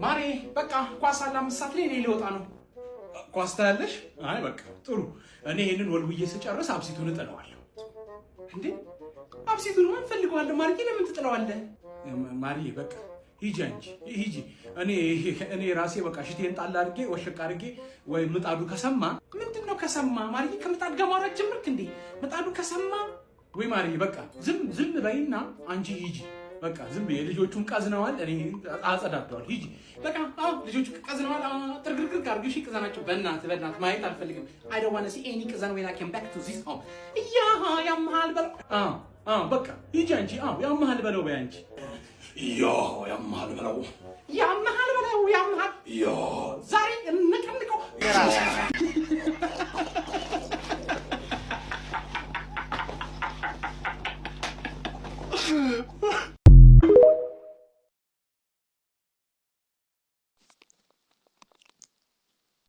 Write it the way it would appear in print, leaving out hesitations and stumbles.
ማሬ፣ በቃ ኳስ አለ 5 ሰዓት ላይ፣ እኔ ሊወጣ ነው። ኳስ ታያለሽ? አይ በቃ ጥሩ። እኔ ይሄንን ወልውዬ ስጨርስ አብሲቱን እጥለዋለሁ። እንዴ፣ አብሲቱን ምን ፈልገዋለሁ? ማርዬ፣ ለምን ትጥለዋለህ? ማርዬ፣ በቃ ሂጂ፣ አንቺ ሂጂ። እኔ ራሴ በቃ ሽቴን ጣል አድርጌ፣ ወሸቅ አድርጌ፣ ወይ ምጣዱ ከሰማ። ምንድን ነው ከሰማ? ማርዬ፣ ከምጣድ ጋር ማውራት ጀመርክ እንዴ? ምጣዱ ከሰማ ወይ ማርዬ፣ በቃ ዝም ዝም በይና አንቺ ሂጂ። በቃ ዝም ብዬ ልጆቹን ቀዝነዋል፣ እኔ አጸዳደዋል። ሂጂ በቃ። አዎ፣ ልጆቹ ቀዝነዋል። ጥርግርግር አድርገሽ ቅዘናቸው። በእናትህ በእናትህ፣ ማየት አልፈልግም። I don't wanna see any ቅዘን when I come back to this home። ያ ያመሃል በለው። አዎ አዎ፣ በቃ ሂጂ አንቺ። አዎ፣ ያመሃል በለው በይ አንቺ። ያ ያመሃል በለው፣ ያመሃል በለው፣ ያመሃል። ያ